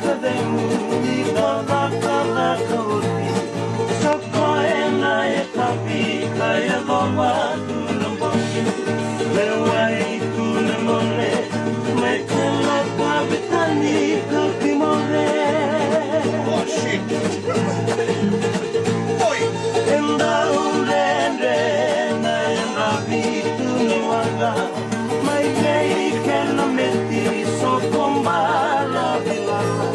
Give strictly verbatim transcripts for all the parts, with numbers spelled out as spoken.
Ka cegu ni cakacaka oti, sa koya na yakavi ka yacova tu na bogi. Lewai tu na gone, mai kena ka vei tani ka timore. Oh, shit. Oi. E dau dredre na yadravi tu ni waqa. Mai vei kena meti soko bala vilala.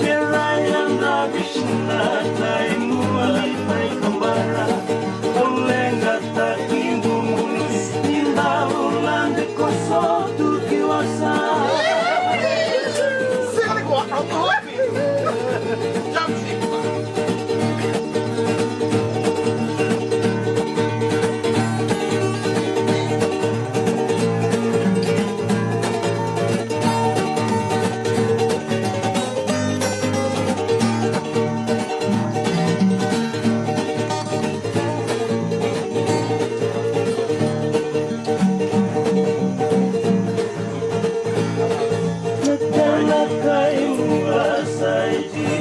Kera yadravi suna tai mua ni tai kabara. Au leqataki bubului ni dau lade koso tu ki wasa. Sega ni koa, au koa. Na tena kai ua sa iti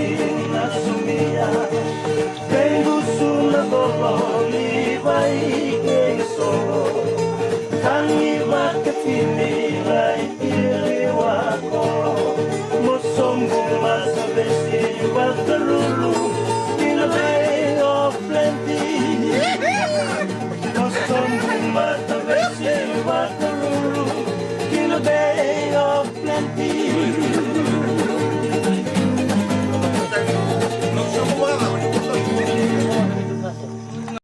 na sumia. Kei gusu na colo ni vai kei solo. Kani vakatini lai tiri wako. Mo sobu masa vesi vakaruru. In a bay of plenty. Mo sobu masa vesi vakaruru. In a bay of plenty.